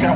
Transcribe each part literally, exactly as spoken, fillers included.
No,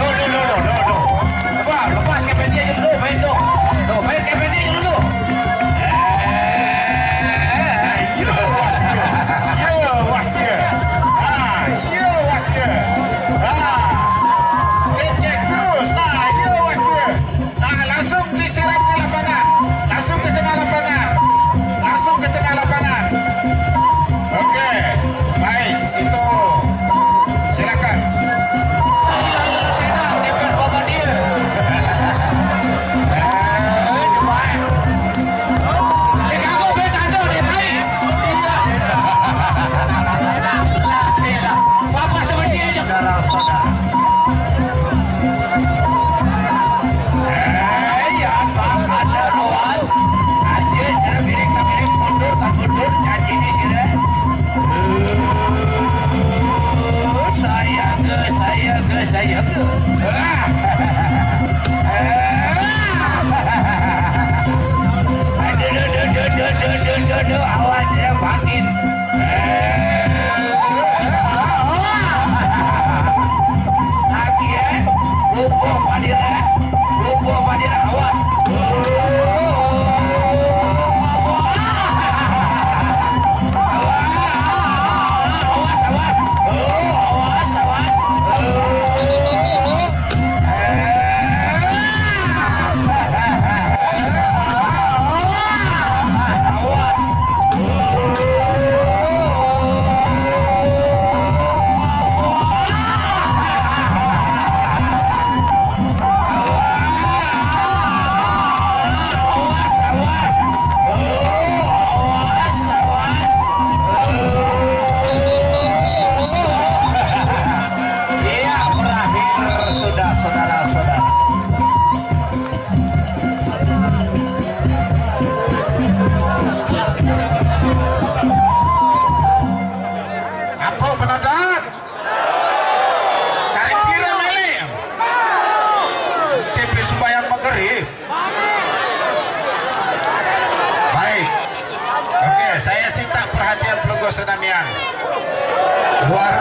no, no, no, no, no. Apa? Lepas kapten dia dulu, main tu. No, main kapten dia dulu. Eh, ya, wah, ya. Ya, wah, ya. Ah, ya, wah, ya. Ah. Kecek terus. Ah, ya, wah, ya. Ah, langsung disiram ke lapangan. Langsung ke tengah lapangan. Langsung ke tengah lapangan. Okey. Baik, itu. Silakan. Alah, alah, Zainal, dia bukan bapak dia. Eh, cepat. Dia kagum, dia tak ada, dia baik. Bapak seperti aja. Saudara-saudara. Eh, ya, Bang, ada awas. Anjir, sira miring, miring, mundur, tak mundur, janji ni sira. Eh, saya ke, saya ke, saya ke. Ah. Eh. Aduh, aduh, aduh, awas, ya, bangkit. Lagi, eh. Lupa, Pak Dira. Lupa, Pak Dira. Awas. Awas, awas. Awas, awas. Iya, berakhir sudah, saudara-saudara. Apa penonton? Tarik pira milik? T P sembahyang maghrib. Baik. Okey, saya minta perhatian pelungguh senamian. Luar